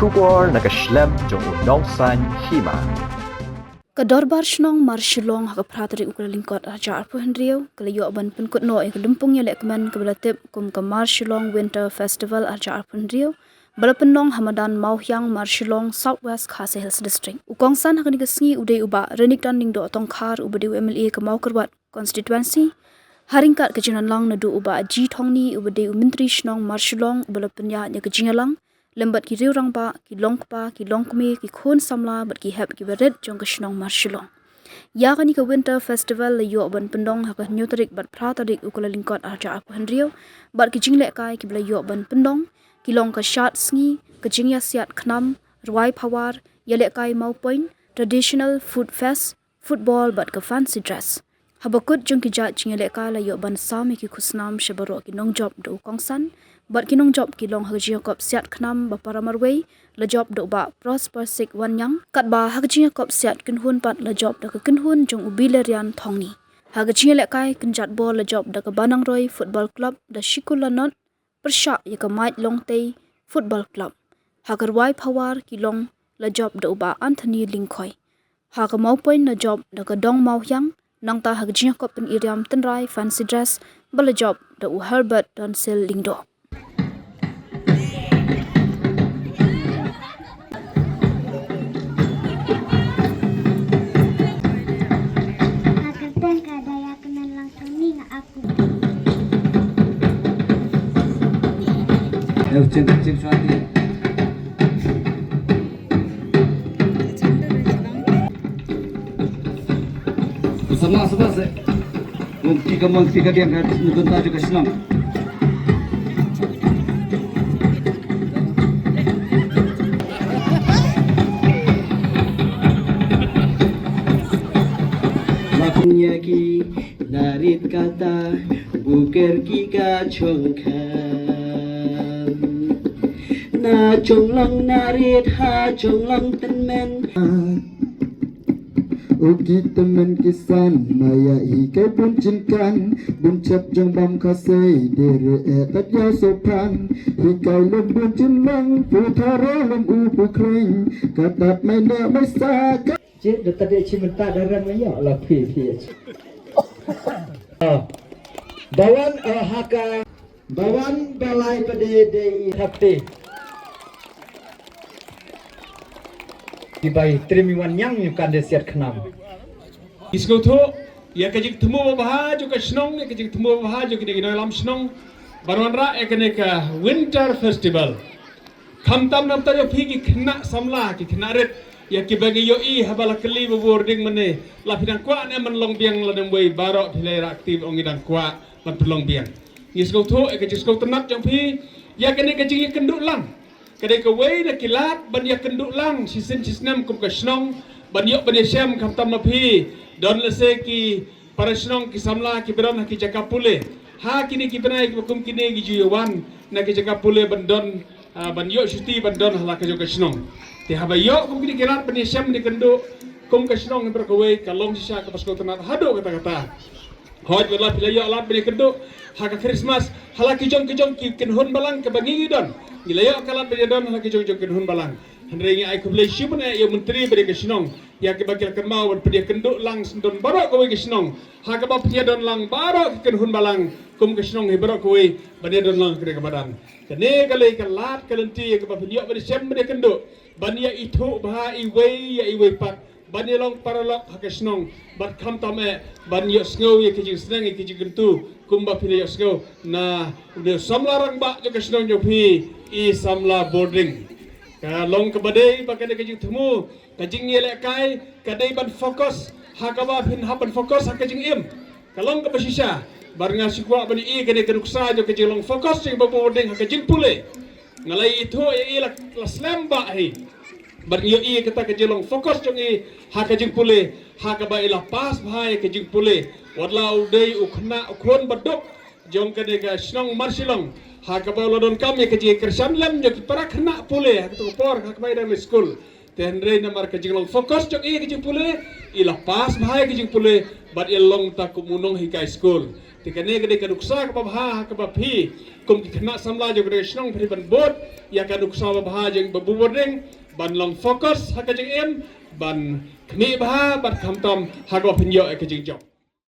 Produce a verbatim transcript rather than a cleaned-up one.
Khubor na ka shlem jong u Nongsaiñ Hima. Ka Dorbar Shnong Marshillong ha ka phra tarik u Kyllalyngkot arhajar arphew hynriew ka la ïoh ban pynkut noh ïa ka lympung ïalehkmen kaba la tip kum ka Marshillong Winter Festival arhajar arphew hynriew ba la pynlong ha madan Mawhiang, Marshillong, South West Khasi Hills District. U kongsan ha kane ka sngi u dei u Bah Renikton Lyngdoh Tongkhar uba dei u M L A ka Mawkyrwat Constituency. Ha ryngkat ka jingdonlang naduh u Bah G Thongni uba dei u Myntri Shnong Marshillong uba la pynïaid ïa ka jingïalang lem bad ki riew rangbah, ki longkpa, ki longkmie, ki khun samla bad ki hep kiba rit jong ka shnong Marshillong. Ïa kane ka Winter Festival la ïoh ban pynlong ha ka hynñiew tarik bad phra tarik u Kyllalyngkot arhajar arphew hynriew bad ki jinglehkai kiba la ïoh ban pynlong ki long ka shad sngi, ka jingïasiat khnam, rwai phawar, ïalehkai mawpoiñ, traditional food fest, football bad ka fancy dress. Haba kut jong ki jait jingïalehkai la ïoh ban sam ïa ki khusnam sha baroh ki nongjop da u kongsan bad ki nongjop ki long ha ka jingïakop siat khnam ba para marwei la jop da u Bah Prosper Sik Wanniang, katba ha ka jingïakop siat kynhun pat la jop da ka kynhun jong u Bilerian Thongni. Ha ka jingïalehkai kynjat bol la jop da ka Banangroi Football Club da Shikulanot pyrshah ïa ka Mait Longtei Football Club. Ha ka rwai phawar ki long la jop da u Bah Anthony Lyngkhoi. Ha ka mawpoiñ la jop da ka Dong Mawhiang, nangta ha ka jingïakop pynïaid tynrai fancy dress ba la jop da u Herbert Donsil Lyngdoh. Sama, sama, se. Mun tika, mun tika dia kan nutun taju ke senang. Lakunya ki narit kata buker ki ka chongkhan. Na chonglong narit ha chonglong tenmen. U ki tymmen ki san maya i kai bun chin kan bun chap jong bam khasei dere e tat ya so phan hi kai lem bun chin lang pu thare lem u pu kreng ka tat mai na mai sa ka. Chit da tat de chi mynta da ram ya la phi phi. Bawan, eh, haka. Bawan balai pade de i thapte. Ki bai trim i wan nyang yu kan de siat khnam. Ki sngewthuh ïa ka jingthmu ba bha jong ka shnong, ïa ka jingthmu ba bha jong ki nongïalam shnong ban wanrah ïa kane ka Winter Festival. Khamtam namta ïa phi ki khynnah samla, ki khynnah rit, ïa kiba ngi ïohi haba la kylli ba bor ding mynne, la phi dang kwah ne man long biang la dang wei, baroh phi la ïa rah kti ba ong ngi dang kwah ban pynlong biang. Ngi sngewthuh ïa ka jingsngewtynnat jong phi ïa kane ka jingïakynduh lang. Ka dei kawei na ki lad ban ïakynduh lang shisien shisnem kum ka shnong, ban ïoh ban ïashem. Khamtam ma phi don lehse ki para shnong ki samla kiba don ha ki jaka pule. Ha kine ki bnai kiba kum kine ngi ju ïa wan na ki jaka pule ban don, ah, ban ïoh shuti ban don ha la ka jong ka shnong. Te haba ïoh kum kine ki lad ban ïashem ban ïakynduh kum ka shnong hi baroh kawei ka long shisha kaba sngewtynnat haduh katta katta. Hooid, wat la phi la ïoh lad ban ïakynduh ha ka Christmas ha la ki jong ki jong ki kynhun balang kaba ngi ngi don. Ngi la ïoh ka lad ban ïadon ha la ki jong ki jong ki kynhun balang. Hynrei ngi ai khublei shibun ïa u Myntri ba dei ka shnong ïa kiba ki la kynmaw ban pynïakynduh lang sngewdon baroh kawei ka shnong ha kaba pynïadon lang baroh ki kynhun balang kum ka shnong hi baroh kawei ban ïadon lang kane ka madan. Kane ka lei ka lad ka lynti ïa kaba pynïoh ban ïashem ban ïakynduh ban ïa ithuh bha iwei ïa iwei pat. Ban ïa long paralok ha ka shnong bad khamtam eh ban ïohsngew ïa ka jingsneng ïa ka jingkyntu kumba phi la ïohsngew na une u samla rangbah jong ka shnong jong phi, i samla Bording. Ka long kaba dei ba kane ka jingthmu ka jingïalehkai ka dei ban focus ha kaba phin hap ban focus ha ka jingim. Ka long kaba shisha bad nga sngewkwah ban ïohi kane ka nuksa jong ka jinglong focus jong i Bah Bording ha ka jingpule. Nga la ithuh ïa i la, la slem bha hi. Bad ngi ïohi kata ka jinglong focus jong i ha ka jingpule ha kaba i la pass bha ïa ka jingpule. Wat la u dei u khynnah u khun baduk jong kane ka shnong Marshillong ha kaba u la donkam ïa ka jingkyrshan lem jong ki para khynnah pule ha kato ka por ha kaba i dang leit skul. Te hynrei namar ka jinglong focus jong i ha ka jingpule, i la pass bha ha ka jingpule bad i la long ta kum u nonghikai skul. Te kane ka dei ka nuksa kaba bha ha kaba phi kum ki khynnah samla jong ka shnong phi ban bud ïa ka nuksa ba bha jong Babu Bording ban long focus ha ka jingim, ban khmih bha, ban khamtam ha kaba phin ïoh ïa ka jingjop.